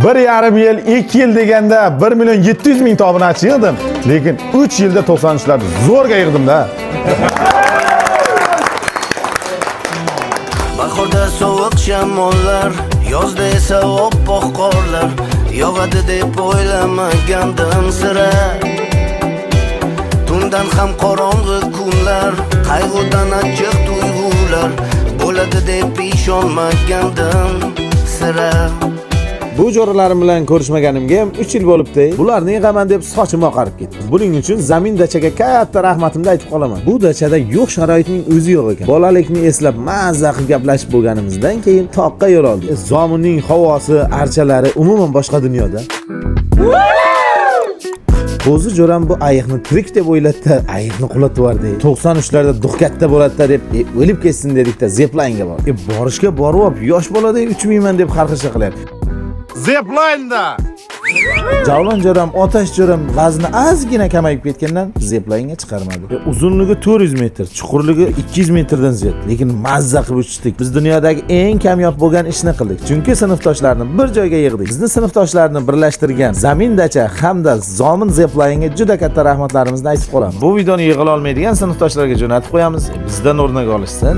1,5 yil, 2 yil deganda 1 million 700 ming obunachi yig'dim. Lekin 3 yilda 93larni zo'rga yig'dim-da. Bahorda sovuq shamollar, yozda esa oppoq qorlar yog'adi deb o'ylamagandim sira. Tundan ham qorong'i kunlar, qayg'udan achchiq tuyg'ular bo'ladi deb ishonmagandim sira. Bu jo'ralarim bilan ko'rishmaganimga ham 3 yil bo'libdi. Bularni yig'aman deb sochim oqarib ketdi. Buning uchun Zamin dachaga katta rahmatimni aytib qolaman. Bu dachada yo'q sharoitning o'zi yo'q ekan. Bolalikni eslab mazza qilib gaplashib bo'lganimizdan keyin toqqa yo'l oldik. Zominning havosi, archalari umuman boshqa dunyoda. Qo'zi jo'ram bu ayiqni tirik deb o'ylatdi, ayiqni qulatib yubordi. 93larda duh katta bo'ladi deb o'lib ketsin dedikda zeplaynga bordik. Borishga borib, yosh boladek uchmayman deb xarxasha qilyapti. Zeplinda. Javlon jo'ram, Otash jo'ram vazni ozgina kamayib ketgandan zeplaynga chiqarmadi. Uzunligi 400 metr, chuqurligi 200 metrdan ziyod. Lekin mazza qilib uchdik. Biz dunyodagi eng kamyob bo'lgan ishni qildik. Chunki sinfdoshlarni bir joyga yig'dik. Bizni sinfdoshlarni birlashtirgan Zamin dacha hamda Zomin zeplaynga juda katta rahmatlarimizni aytib qolamiz. Bu videoni yig'ila olmaydigan sinfdoshlarga jo'natib qo'yamiz. Bizdan o'rnak olishsin.